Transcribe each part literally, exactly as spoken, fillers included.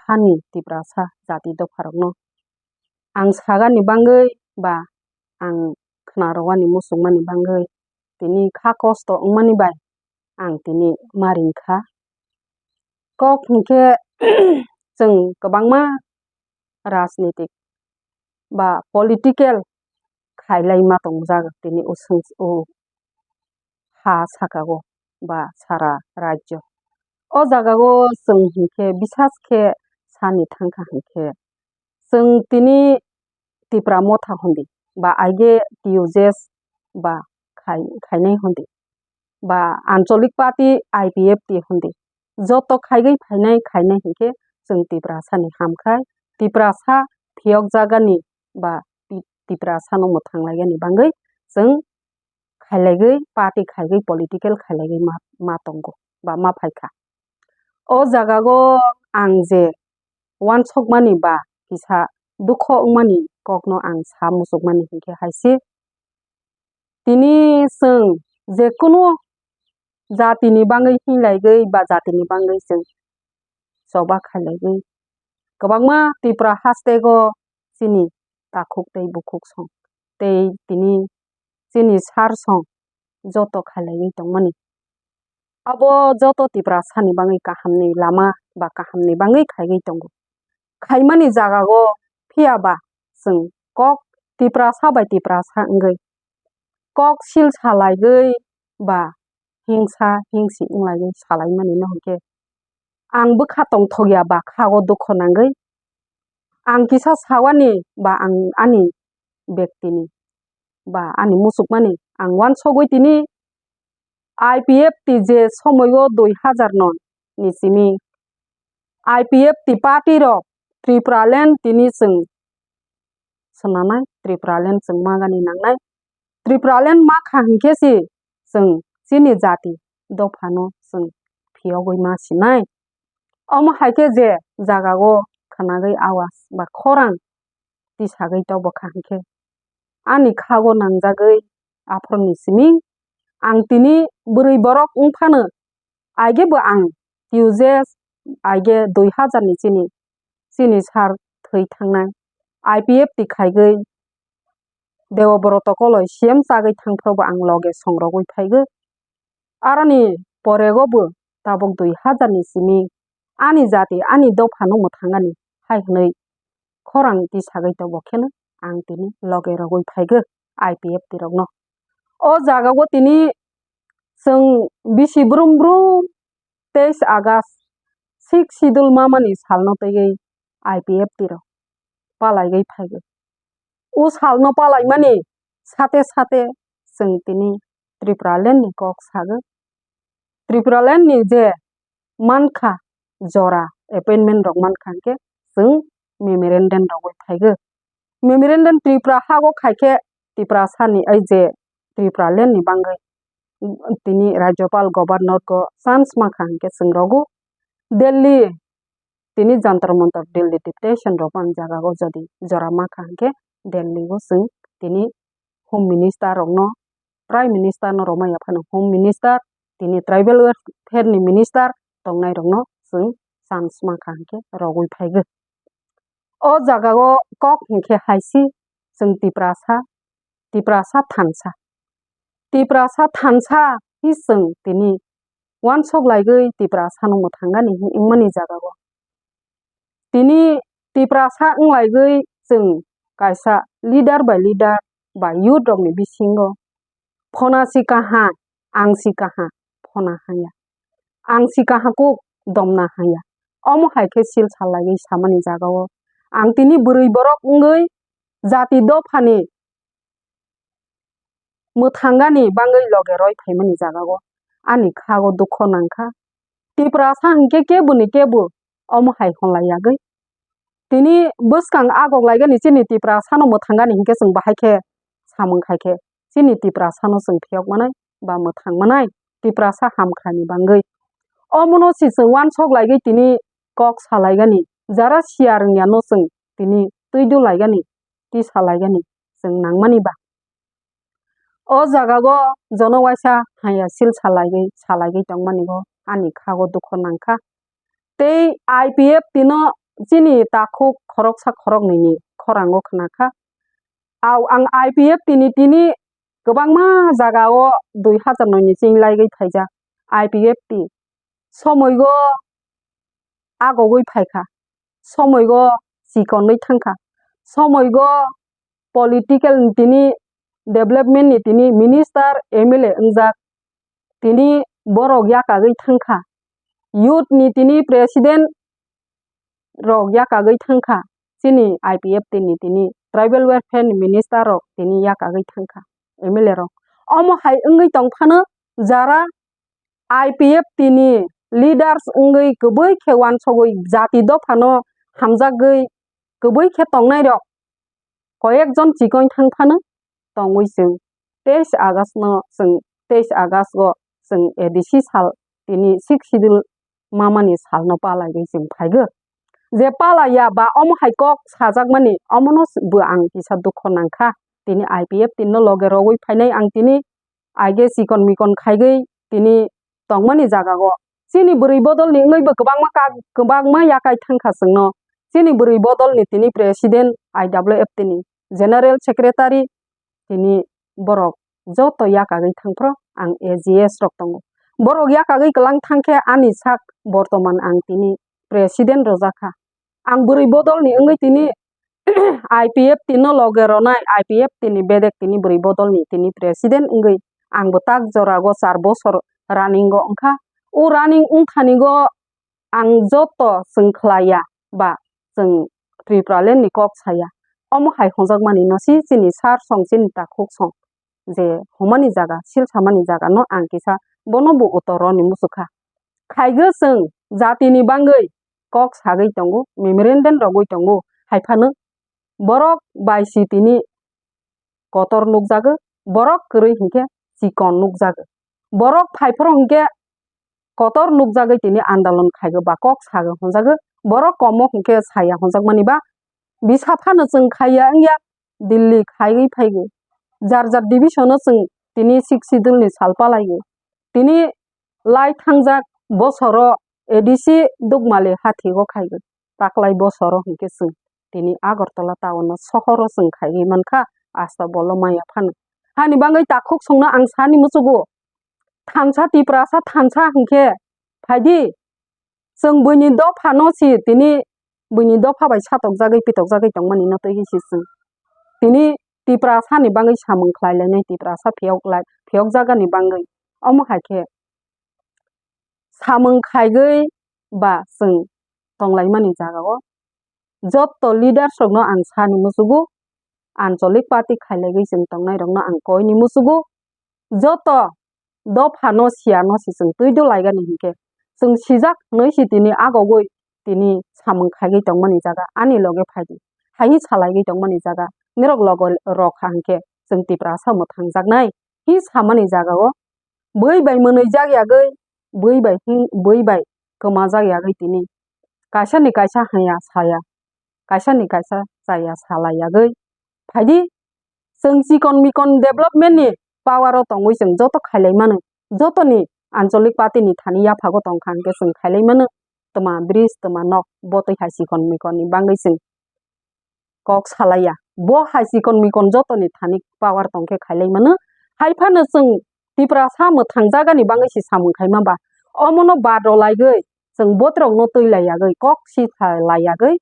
hani Tiprasa jati dopharokno ang sagani bangwi ba ang khna rwani muchungmani bangwi tini kha kosto wngmani bai ang tini ma ring kha. Kok hinkhe chwng kwbangma rajnitik ba political khailai ma tongjak tini o swng-, o ha saka o ba sara rajyo. O jaga o chwng hinkhe bisas khe sani thangkha hinkhe chwng tini Tipra Motha hondi ba aige T U J S ba khai-, khainai hondi ba Ancholic Party I P F T hondi. Joto khaigwi phainai khainai hinkhe chwng Tiprasani hamkhai, Tiprasa phiyokjagani ba Ti-, Tiprasano mwthanglaigani bangwi chwng khailaigwi, party khaigwi, political khailaigwi ma, ma tongo ba ma phaikha. O jagao ang je uansukmani ba kisa dukho wngmani kokno ang sa muchukmani hinkhe hai se. Tini chwng jekunu jatini bangwi hinlaigwi ba jatini bangwi chwng choba khailaigwi kwbangma Tipra hasteo chini takhuk tei bukhuk song tei tini chini sar song joto khailaigwi tongmani. Abo joto Tiprasani bangwi kahamni lama ba kahamni bangwi khaigwi tongo. Khaimani jagao phiya ba chwng kok Tiprasa bai Tiprasa wngwi kok sil salaigwi ba hingsa hingsi wnglaigwi salaimani no hinkhe ang bwkha tongthokya ba khago dukho nangwi ang kisa sawani ba ang ani bektini ba ani muchukmani ang uansugwi tini I P F T je somoio dui hazar no ni simi I P F T party rok Tripuraland tini chwng swnamnai, Tripuraland chwng magani nangnai. Tripuraland makha hinkhe si chwng chini jati dophano chwng phiyogwi ma sinai. Omo hai khe je jagao khwnagwi awas ba khorang tisagwi tobokha hinkhe ani khago nangjagwi aphuruni simi ang tini bwrwi borok wngphano aigebo ang T U J S aige dui hazar ni chini, chini sar thwi thangnai I P F T khaigwi Deobroto koloi C M chagwi thangphrobo ang loge songrogwi phaigo. Aroni porego bo tabuk dui hazar ni simi ani jati ani dophano mwthangani hai hwnwi khorang tisagwi tongbo kheno ang tini loge rogwi phaigo I P F T rokno. O jagao tini chwng bisi brum brum teis August sixth schedule mamani salno twiwi I P F T rok palaigwi phaigo. O salno palaimani sate sate chwng tini Tripuraland ni kok sago. Tripuraland ni je mankha jora appointment rok mankha hinkhe chwng memorandum rogwi phaigo. Memorandum Tripura hago khaikhe Tiprasani ai je Tripuraland ni bangwi tini Rajyapal Governor go chance mankha hinkhe chwng rogo. Delhi tini Jantar Mantar Delhi deputation rok ani jagao jodi jora mankha hinkhe Delhi o chwng tini Home Minister rokno, Prime Minister no romaya phano Home Minister, tini Tribal Welfare ni Minister tongnai rokno chwng chance mankha hinkhe rogwi phaigo. O jagao kok hinkhe hai si chwng Tiprasa, Tiprasa thansa. Tiprasa thansa hi chwng tini uansuk laigwi Tiprasano mwthangani hi wngmani jagao. Tini Tiprasa wnglaigwi chwng kaisa leader by leader ba youth rokni bisingo phona si kaha, ang si kaha phona hanya, ang si kaha kuk domna hanya. Omo hai khe sil salaigwi samani jagao ang tini bwrwi borok wngwi jati dophani mwthangani bangwi loge roi phaimani jagao ani khago dukho nangkha. Tiprasa hinkhe keboni kebo omo hai honlai yagwi. Tini bwskang agok laigani chini Tiprasano mwthangani hinkhe chwng bahai khe samung khai khe chini Tiprasano chwng phiyok manai ba mwthang manai Tiprasa hamkhrani bangwi. Omono si chwng uansuk laigwi tini kok salaigani, jara siya rwngya no chwng tini twidu laigani, tisa laigani chwng nangmani ba. O jagao jono waisa haya sil salaigwi, salaigwi tongmani bo ani khago dukho nangkha. Tei I P F T no chini takhuk khoroksa khoroknwi ni khorang o khna kha. Au ang I P F T ni tini kwbangma jaga o dui hazar noi ni ching laigwi phaijak I P F T. Somoi go agogwi phai kha, somoi go chikonwi thang kha, somoi go political ni tini development ni tini minister M L A wngjak, tini borok yakagwi thang kha, youth ni tini president rok yakagwi thang kha, chini I P F T ni tini tribal welfare ni minister rok tini yakagwi thang kha, M L A rok. Omo hai wngwi tong phano jara I P F T ni leaders wngwi kwbwi khe uansugwi jati dophano hamjagwi kwbwi khe tongnai rok koyek jon chikon thang phano tongwi chwng teis August no chwng teis August o chwng A D C sal tini sixth schedule mamani salno palaiwi chwng phaigo. Je palaiya ba omo hai kok sajakmani omono bo ang kisa dukho nangkha. Tini I P F T no loge rogwi phainai ang tini aige chikon mikon khaigwi tini tongmani jaga o. Chini bwrwi bodol ni wngwi bo kwbangma kak, kwbangma yakai thang kha chwngno. Chini bwrwi bodol ni tini president I W F T ni general secretary tini borok joto yakagwi thang phro ang A G S rok tongo. Borok yakagwi kwlang thang khe ani sak bortoman ang tini president rwjak kha. Ang bwrwi bodol ni wngwi tini I P F T no loge ronai, I P F T ni bedek tini bwrwi bodol ni tini president wngwi ang bo tak jora go char bosor running go wngkha. O running wngthani go ang joto chwng khlaiya ba chwng Tripura land ni kok saya. Omo hai hwnjakmani no si chini sar song chini takhuk song je hwnmani jaga, sil samani jaga no ang kisa bono bo utor rw ni muchukha. Khaigo chwng jati ni bangwi kok sagwi tongo, memorandum rogwi tongo, hai phano borok bai si tini kotor nukjago, borok kwrwi hinkhe chikon nukjago. Borok phai phoro hinkhe kotor nukjagwi tini andolon khaigo ba kok sago hwnjago. Borok komo hinkhe saya hwnjakmani ba bisa phano chwng khaiya wngya Delhi khaiwi phaigo. Jar jar division o chwng tini sixth schedule ni sal palaigo. Tini lai thangjak bosoro A D C Dukmali hathi o khaigo. Taklai bosoro hinkhe chwng tini Agartala town o sohor o chwng khaiwi mankha, asta bolo maya phano. Hani bangwi takhuk songno ang sani muchugo, thansa Tiprasa thansa hinkhe phaidi, chwng buini dopha no si tini buini dopha bai satokjagwi pitokjagwi tongmani no twi si chwng tini Tiprasa ni bangwi samung khlai lainai, Tiprasa phiyok lai, phiyok jaga ni bangwi. Omo hai khe samung khaigwi ba chwng tonglaimani jagao joto leaders rokno ang sani muchugo, ancholic party khailaigwi chwng tongnairokno ang koini muchugo, joto dophano siyano se chwng twi dolaigani hinkhe chwng sijak hwnwi se tini agogwi tini samung khaigwi tongmani jaga ani loge phaidi, hai salaigwi tongmani jaga nirok logo rok kha hinkhe chwng Tiprasa mwthangjaknai. Hi samani jagao bui bai mwnwi jak yagwi, bui bai him-, bui bai kwmajak yagwi tini kaisa ni kaisa hanya saya, kaisa ni kaisa chaya salai yagwi phaidi. Chwng chikon mikon development ni power o tongwi chwng joto khailai mano, joto ni ancholic party ni thani yaphago tongkha hinkhe chwng khailai mano twma bridge, twma nok, bo twi hai chikon mikon ni bangwi chwng kok salaiya. Bo hai chikon mikon jotoni thani power tongkhe khailai mano. Hai phano chwng Tiprasa mwthang jagani bangwi se samung khaima ba. Omono bad rw laigwi chwng botrokno twi lai yagwi, kok si kha lai yagwi.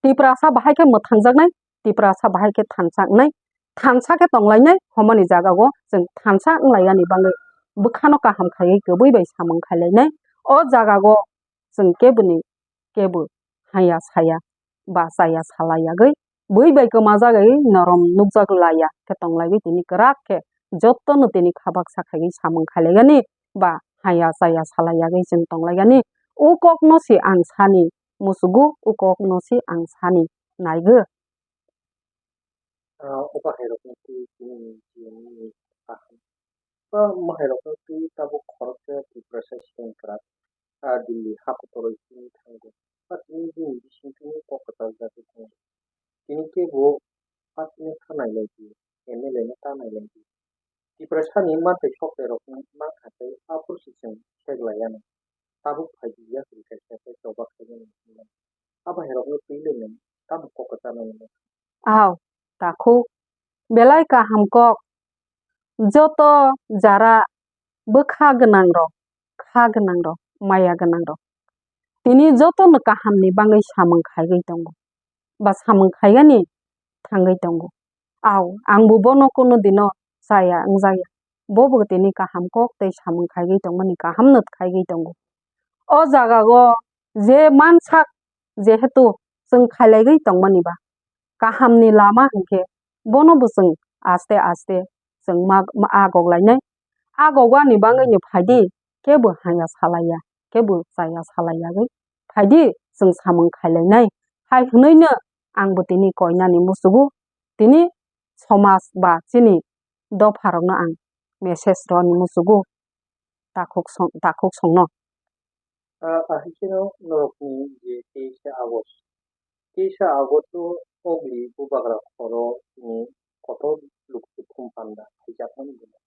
Tiprasa bahai khe mwthang jaknai, Tiprasa bahai khe thansa wngnai, thansa khe tong lainai, homani jagao chwng thansa wng lai yani bangwi bwkhano kaham khaiwi kwbwi bai samung khai lainai. O jagao chwng keboni kebo haya saya ba chaya salai yagwi, bui bai kwmajagwi norom nukjak laiya khe tonglaigwi tini kwrak khe jotono tini kha baksa khaiwi samung khailaigani ba haya chaya salai yagwi chwng tonglaigani. O kokno se ang sani musugo, o kokno se ang sani naigo. Ah, o bahairokno twi chini jiyani kaham. Ba mahairokno twi tabuk khoroksa Tiprasa swkang kwrak, ah, Delhi ha kotorwi chini thango. Ba tini bini bisingtwi kok kwtal jagwi thango. Tini kebo patini tha nailai di, M L A no ta nailai di. Tiprasani mantwi soknairokno mankha tei aphuru se chwng sek lai anw. Tabuk phai di, yapri kaisa tei choba khaimani hwnwi. Abo Rokno twi le nang tamo kok kwchangma nang. Aw, takhuk, belai kaham kok. Joto jara bwkha gwnang rok, kha gwnang rok, maya gwnang rok. Tini joto no kaham ni bagwi samung khaigwi tongo. Ba samung khaigani thangwi tongo. Aw, ang bo bono kunu dino chaya wngjakya. Bo bo tini kaham kok tei samung khaigwi tongmani kaham no khaigwi tongo. O jaga o je mansak jehetu chwng khailaigwi tongmani ba kaham ni lama hinkhe bono bo chwng aste aste chwng ma, ma, agok lainai. Agok ani bagwi ni phaidi kebo haya salaiya, kebo chaya salaiyagwi phaidi chwng samung khailainai. Hai hwnwi no ang bo tini koinani musugo, tini somaj ba chini dopha rokno ang message rwni musugo takhuk song, takhuk songno. Ah, ahikhe no norokni je teisa August, teisa August o Ogli bubagra khoro chini kotor lukti khum panda haijakmani gwnang.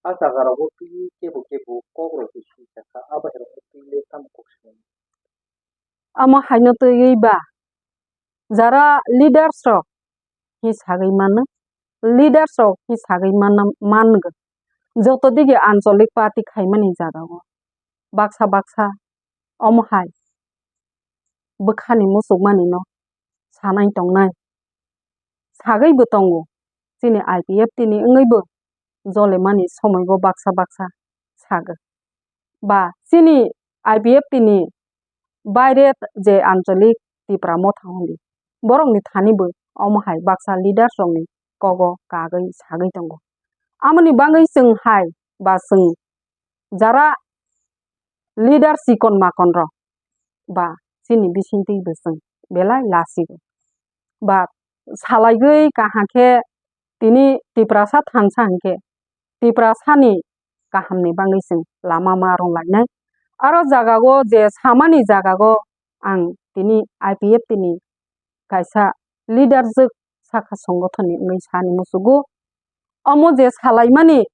A jaga rogo twi kebo kebo kok rok se sui sakha, a bahai rok twi le tamo kok swnam. Amo haino twiwi ba jara leaders rok hi sagwi mano, leaders rok hi sagwi manna, mango. Joto dige ancholic party khaimani jaga o baksa baksa omo hai bwkhani muchukmani no sanai tongnai. Sagwi bo tongo, chini I P F T ni wngwi bo jolemani somoi bo baksa baksa sago. Ba chini I P F T ni baire je ancholic Tipra Motha hwnwi, borokni thani bo omo hai baksa leaders rokni kogo kagwi sagwi tongo. Amoni bagwi chwng hai ba chwng jara leader chikon makon rok ba chini bisingtwi bo chwng belai lasigo. Ba salaigwi kaham khe tini Tiprasa thansa hinkhe Tiprasani kahamni bagwi chwng lama ma rwng lainai. Aro jagao je samani jagao ang tini I P F T ni kaisa leader jwk sakha songothonni wngwi sani musugo. Omo je salaimani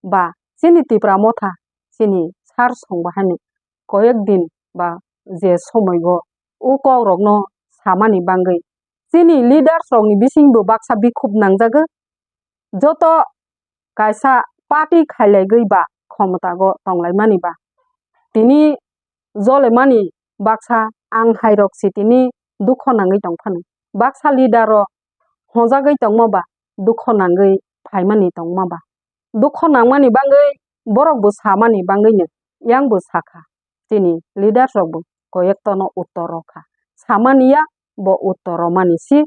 ba chini Tipra Motha chini sar song bahaino koyek din ba je somoio o kok rokno samani bagwi chini leaders rokni bisingbo baksa bikhuk nangjago. Joto kaisa party khailaigwi ba khomota go tonglaimani ba tini jolemani baksa ang hai rok si tini dukho nangwi tongphano. Baksa leader rok honjagwi tongma ba dukho nangwi phaimani tongma ba. Dukho nangmani bagwi borok bo samani bagwino yang bo sakha. Chini leaders rok bo koyektono uttor rokha. Samani ya bo uttor romani si.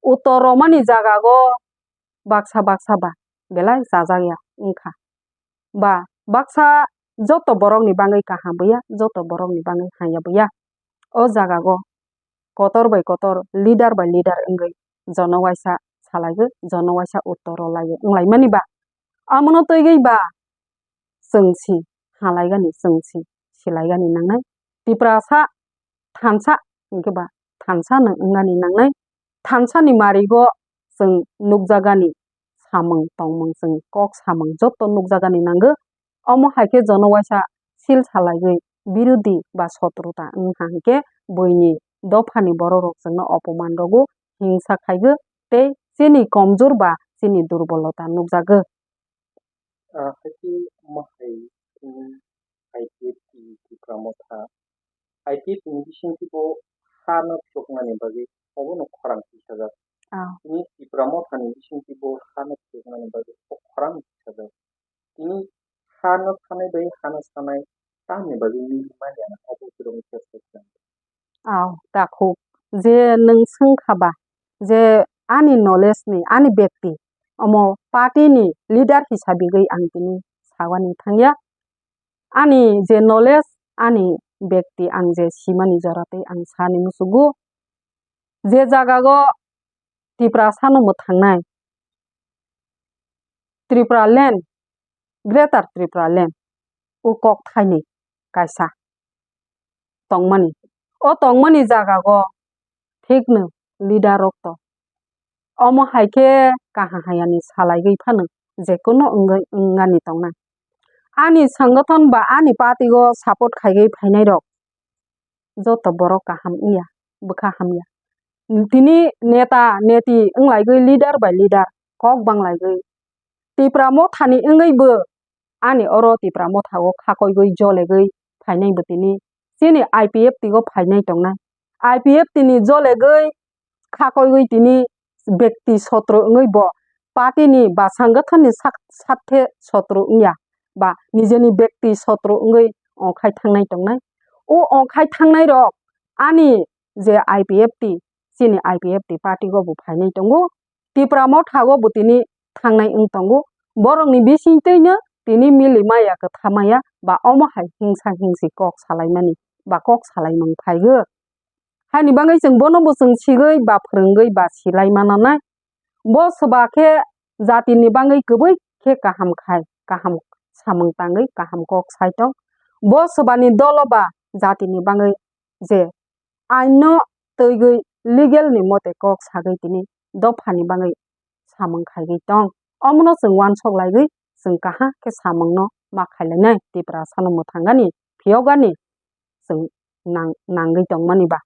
Uttor romani jaga go baksa baksa ba belai chajakya wngkha. Ba baksa joto borokni bagwi kaham bo ya, joto borokni bagwi hamya bo ya. O jaga go kotor bai kotor, leader bai leader wngwi jono waisa salaiwi, jono waisa uttor rwlaiwi wnglaimani ba. Amono twiwi ba chwng si halaigani, chwng si silaigani nangnai. Tiprasa thansa hinkhe ba thansa no wngani nangnai. Thansani marigo chwng nukjagani samung tongmung, chwng kok samung joto nukjagani nango. Omo hai khe jono waisa sil salaiwi birodhi ba sotruta wngkha hinkhe buini dophani borok rok chwngno opoman rwgo, hingsa khaigo tei chini komjor ba chini durbolota nukjago. Ah, haikhe omo hai chini I P F T Tipra Motha, I P F T ni bisingtwi bo hano phiyoknani bagwi obono khorang tisajak. Ah. Chini Tipra Mothani bisingtwi bo hano phiyoknani bagwi bo khorang tisajak. Tini hano sanai bai hano sanai tamni bagwi mili manya na obo borokni chesta khlai. Aw, takhuk, je nwng swngkha ba, je ani knowledge ni, ani bekti, omo party ni leader hisabigwi ang tini sawani thangya. Ani je knowledge, ani bekti ang je simani jora tei ang sani musugo, je jaga go Tiprasa no mwthangnai, Tripura land, Greater Tripura land, o kok thaini kaisa tongmani. O tongmani jaga go thikno leader rok to. Omo hai khe kaham hayani salaigwi phano je kono wngwi wngani tongnai. Ani sangathon ba ani party o support khaigwi phainai rok joto borok kaham wngya. bwkha hamya. Tini neta neti wnglaigwi, leader by leader kok banglaigwi, Tipra Mothani wngwi bo ani oro Tipra Motha o khakoigwi jolegwi phainai bo tini chini I P F T o phainai tongnai. I P F T ni jolegwi khakoigwi tini bekti sotro wngwi bo party ni ba sangathan ni sak-, sathe sotro wngya ba nijeni bekti sotro wngwi ongkhai thangnai tongnai. O ongkhai thangnai rok ani je I P F T, chini I P F T party o bo phainai tongo. Tipra Motha o bo tini thangnai wng tongo. Borokni bisingtwino tini mili maya kwtha maya ba omo hai hingsa hingsi kok salaimani ba kok salaimung phaigo. Haini bagwi chwng bono bo chwng sigwi ba phwrwngwi ba silai mananai. Bo swba khe jatini bagwi kwbwi khe kaham khai, kaham samung tangwi kaham kok sai tong. Bo swbani dolo ba jatini bagwi je aino twigwi legal ni mote kok sagwi tini dophani bagwi samung khaigwi tong. Omono chwng uansuk laigwi chwng kaham khe samungno ma khailainai Tiprasano mwthangani phiyokgani chwng nang-, nangwi tongmani ba.